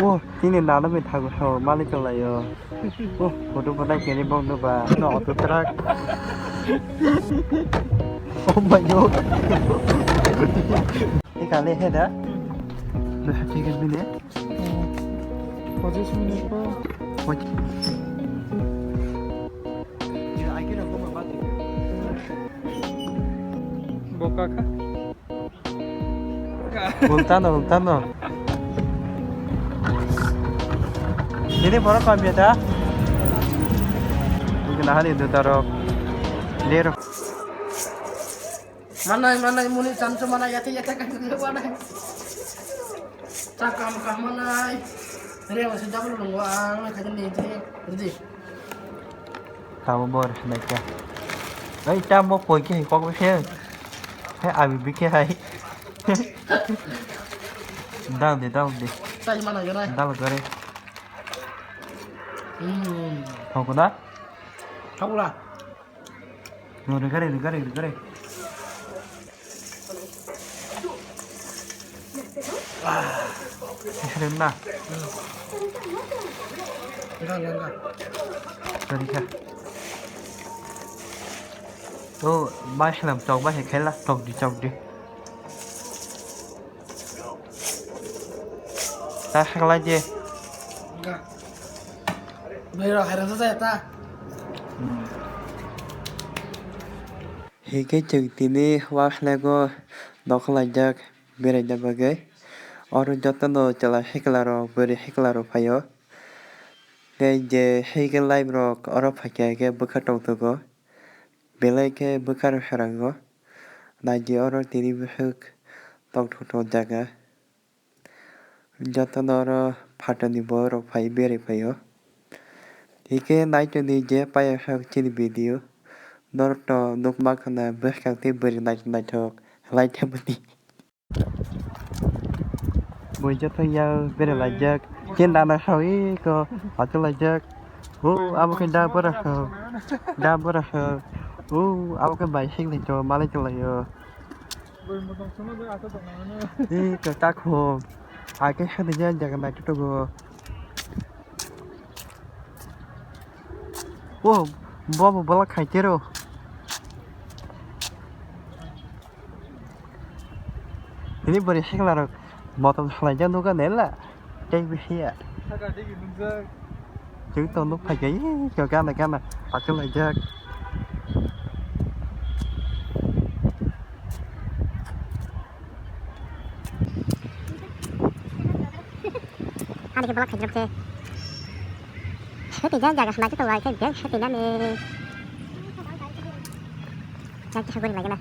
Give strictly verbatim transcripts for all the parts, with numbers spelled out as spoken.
Oh, tini nana mai thago sao malik chalayo. Oh, photo photo kene bong no ba. No auto truck. Oh my god. Ikale he da. Dah tiket bini. Position ni ko. Poj- Boka kha. Ultano, ultano. Ini borok kami ada. Mungkin ahli itu taruh. Lero. Manai, manai, muni chamcho manai, yate, yate, kan manai. Chakam kam manai. Re, masih double nunggu ang, kajian ni itu, ready. Tamo bor naikha. Ai tamo koi khe kok khe. Hai abi bikhe hai. Dal de, dal de. Sai mana gana. Dal gare. Hmm. Kok na? Kok la. No, regare, regare, regare. Rem na. Enggak, enggak, enggak. Sorry kha. Oh, bai salam chok bai hai khaila chok di chok di. Ta sakla je. Enggak. Bero hai rasa saya ta. Hingke chwng tini waslego nokha laijak beraina bagwi. Oro jotono chwla sikla rok bwrwi sikla rok phaio. Tei je sikla live rok oro phaikha khe bwkha tongthogo. Belai khe bwkha rok swrango. Naidi oro tini bwswk tongthok tong jaga. Jotono oro phatarni borok phai berwi phaio. Hingke naitoni je payasok chini video norokno nukma khna bwskang tei bwrwi naithok naithok lai theboni. Bui joto ya berwi laijak, chen dana sawi ko achuk laijak. O abo khe da bwrok hok, da bwrok hok. O abo khe bai sing lai to malai to laio. Ih, kwtak hum. Ai khe sadi jan jaga nai tutugo. Oh, bo bo bola khai tero. Ini bari sikla rok motom salai jan duga nela. Tei bisi ya. Chwng tong nuk phai khe, ih, khe gana gana achuk laijak. Ani khe bolak khaijak se. Seti jan jaga swnai to wai khe bek seti nani. Yang kisa gori lagi na.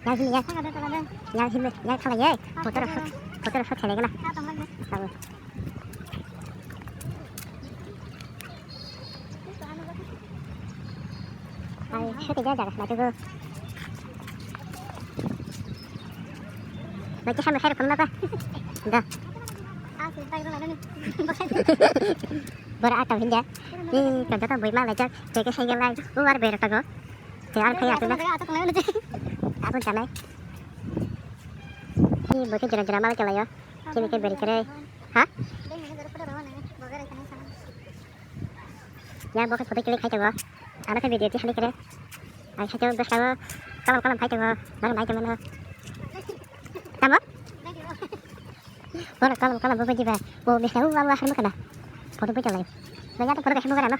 Yang himi ya. Yang himi, yang khala ye. Photo rok, photo rok khelai gana. Tabo. Ai, shooting dia jaga, maju go. Baca sama saya pun apa? Dah. Bora atau hinja. Ih, kerja tuh boy malah jak. Jaga saya gelai. Luar berapa go? Te ar phai atuna. Abon chanai. Ni bo khe jora jora mal kelayo. Chini khe beri kere. Ha? Ya bo khe photo click khai tongo. Ano khe video ti hani kere. Ai khe bwskango kalam kalam phai tongo. Nang nai tongo. Tamo? Bono kalam kalam bo baji ba. Bo bwskango abo harma kana. Photo bai tonglai. Ba ya to photo kaisa bo gara no.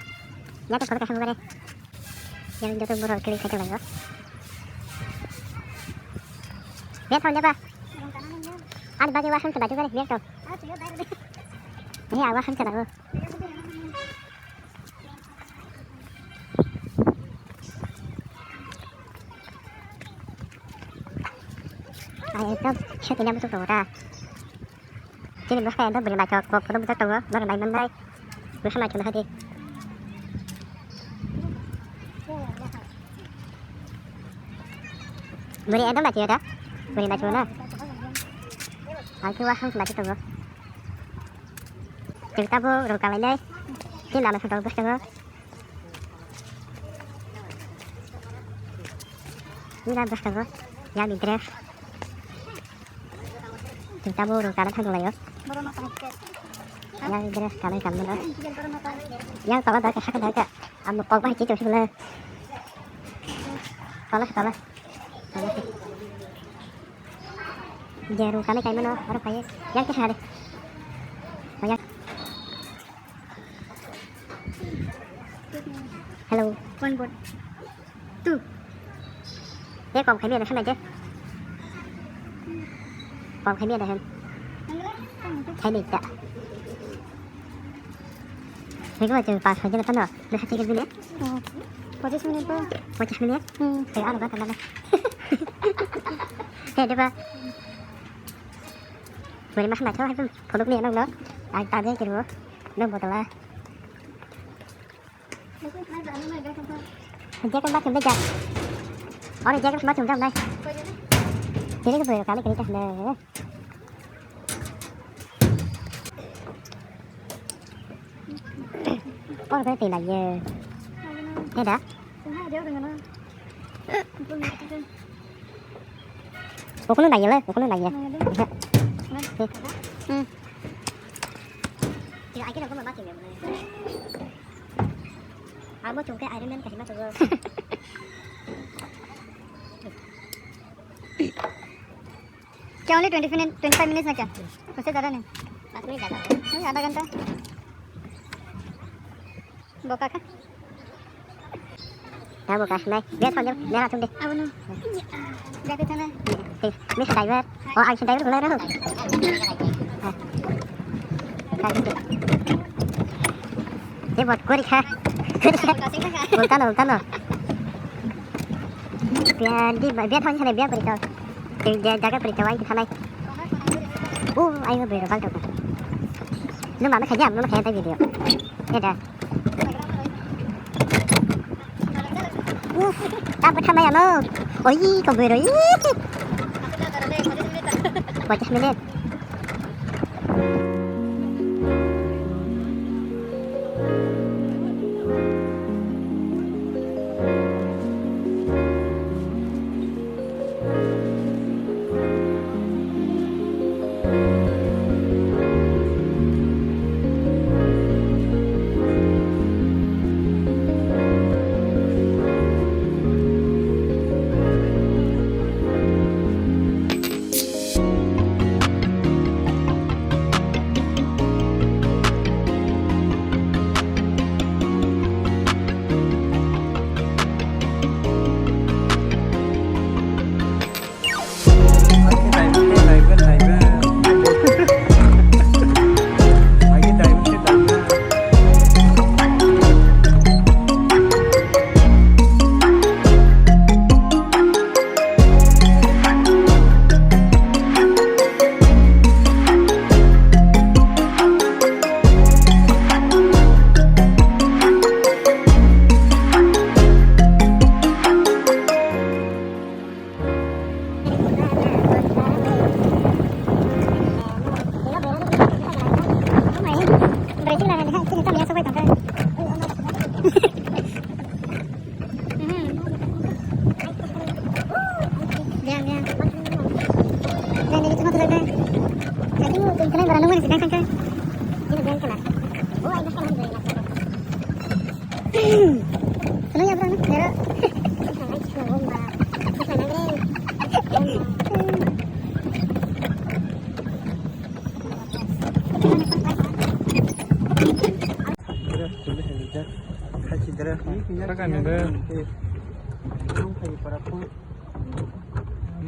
Ya to photo kaisa bo gara. Yang joto borok kiri khaijak lai o. Bek thang jaba. Ani bagwi wasam se baju gari bek to. Ni awa han kana o. Ai ekdom shooting na muchung tongo ta. Chini bwskango ekdom bwrwi naithok, bo photo bujak tongo, norok nai manbai. Bwsa naithok naha di. Bwrwi ekdom naithok da? Bwrwi naithok na? Ang khe wasung naithok tongo. Chwng tabuk rwng kalainai. Chini lama song tongo bwskango. Nina bwskango. Yani dress. Chwng tabuk rwng kana thang laio. Yang dress kanai kanmano. Yang tola dak haka dak. Amo kok bai chitu sibla. Tola tola. Tola. Je rwng kanai kaimano oro phai. Yang kisa de. Oh, yang. Hello. One board. Two. Ye kom khaimya da khaimya de. Kom khaimya da hem. Khaimya da. Hego je pas hoje na tano. Na hati ke bine. Oh. Pochis minit bo. Pochis minit? Hmm. Te ano ba kana. Te de ba. Bari ma khna tho hai phunuk ni ano no. Ai ta de ke ro. No botala. Jacket ma thum de ja. Ore jacket ma thum jam nai. Tini ke boyo kali kali ta ne. Ore boyo tei lai ye. He da? Ukunu nai ye le, ukunu nai ye. Hmm. Amo chungke Iron Man kahima tugo. Kya only twenty minute, twenty five minutes na kya? Usse zyada nahi. Pas minute zyada hoga. Nahi, adha ghanta. Boka kha. Kya boka? Nahi, bag phone de, bag athum de. Abo no. Bag de thana. Mister Driver. Oh, ang si driver khulai rahu. Tei bot kori kha. Kori kha. Ulta no, ulta no. Biya di, biya thon sene biya kori kha. Tei jaga kori kha, wai kha nai. Oh, ayo bero bal to. Numa me khajam, numa khajam video. Eda. Uf, tak bertama ya lo. Oh, ih, kau bero, ih. Pocah minit.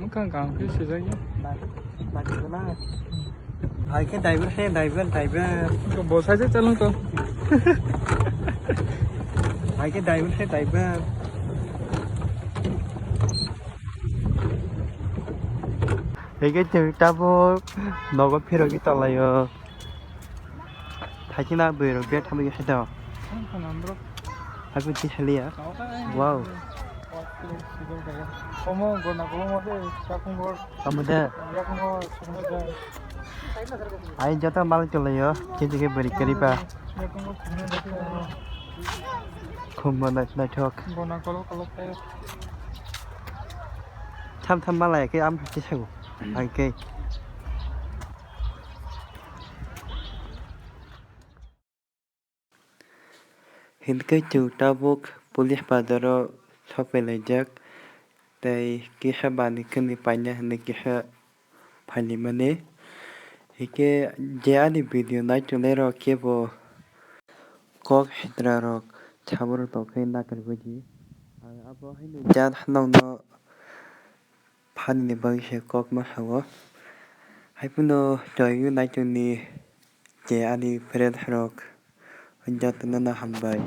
Mwkhang kaham khe swijak ya. Hai khe driver khe, driver, driver. Bo sai se chalung to. Hai khe driver khe, driver. Hai khe chwng tabuk nogo phirogwi tonglaio. Thaisina bwrwi rok bag thamwi hai do. Hai bo tisaliya. Wow. Omo gona kolom ase, chakung gor. Omo de. Chakung gor, chakung gor. Ai joto mal tolayo, kiji ke bwrwi karipa. Chakung gor, chakung gor. Khum bo nai-, naithok. Gona kolok kolok khe. Tham tham malai khe am tisago. Hai khe. Hinkhe chwng tabuk police bazaro sophailaijak, tei kisa bani khwnwi paina hinwi kisa phaimani. Hinkhe je ani video naitongnai rok kebo kok sitra rok saborok tongkhe nakargwi di. Ang abo haino jat nokno phanini bagwi se kok ma sao. Haiphano chwng naitokni je ani friends rok jotono no hambai.